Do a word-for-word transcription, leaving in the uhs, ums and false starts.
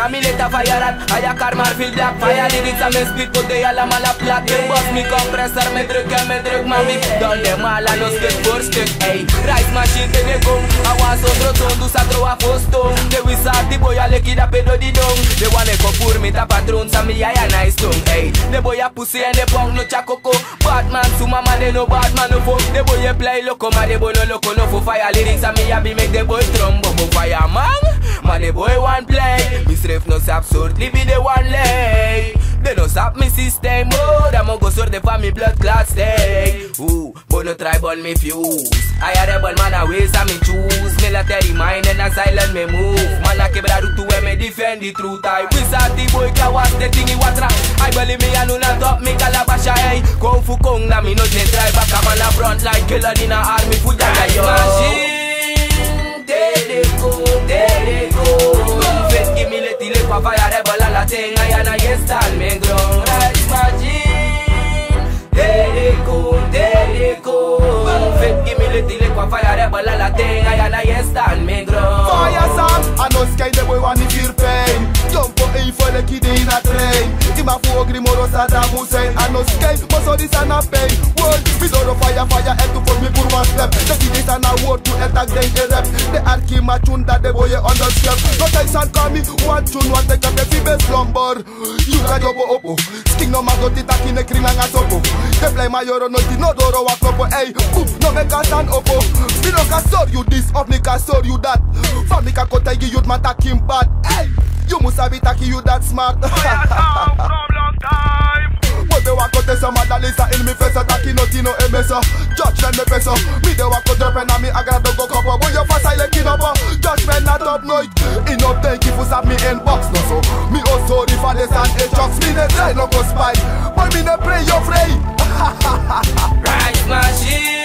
A mi leti a faya rat, a ya karma fil blak. Faya lirik san mi e spit, poti den alamala plat. Den bos mi kompresor, mi e druk en mi e druk, ma mi dol den ala no stuk voor stuk. Ey, rice machine te den kon, a wan sondro sondu sa tron a foston. Den wisa di boi a leki dape dodidon. Den wani kon puru mi tapu a tron, san mi yaya nice tong. Ey, den boi a pusi èn den pong no tyari koko. Badman suma, ma den no badman nofo. Den boi e plei loko, ma den boi no loko nofo. Faya lirik san mi abi meki den boi tron bobo. Faya man, ma den boi wani plei. Mi srefi no sabi sortu libi den wani lei. Den no sabi mi systeem, oh. Dan mi o go sori den fa mi bloodclaat stay. Oeh, boi no try burn mi fuse. A ya rebel man, a we san mi choose. Mi lati remind en, na silent mi e move. Man, na kebra rutu, we mi e defend the truth. Ai, wisa di boi kan wasi den ting ini watra. Ai, bali mi anu na top mi kalabasha, ey. Kon fu kon na mi no den try baka, man, na front line killer, di na army fu dada yo. Machine, te den kon, te den kon. Feti gi mi leti leki wan faya rebel, ala ten a ya na yu e stan mi e gron. Rice machine. Te den kon, te den kon. Feti gi mi leti leki wan faya rebel, ala ten a ya na yu e stan mi e gron. Faya san, a no sky, den boi wani feel pain. Dyompo ei fo leki den ini a train. Yu man fu ogri moro Saddam Hussein. A no sky, ma sori san na pain. Word, mi doro faya, faya, èn tu fu mi puru wan step. Leki den san na word, yu e taki den e rap. Den arki ma tune, dan den boi e onderschep. No tyari san kon mi, wan tune, wan teki a pe fi ben slumber. Yu kan dyobo opo. Skin no man doti, taki ne krin nanga sopo. Den blei man yoro noti, no doro wan klopo. Ey, boep, no meki a sani opo. Mi no kan sori yu this of mi kan sori yu that. Fa mi kan kon taigi yu man taki mi bad. Ey, yu mus sabi taki yu that smart. Faya sound from long time. Mi de wan kote sama dalisa ini mi fesa, taki noti no e mesa. Judgment mi e pesa. Mi de wan kote drop en na mi agra dogo kopo. Boi yo fasa leki nopo. Judgment na top noit. Yu no denki fu sabi mi inbox, no so. Mi o sori fa den sani e jokes, mi no e try no kon spy. Boi, mi no e play yo frei. Rice machine.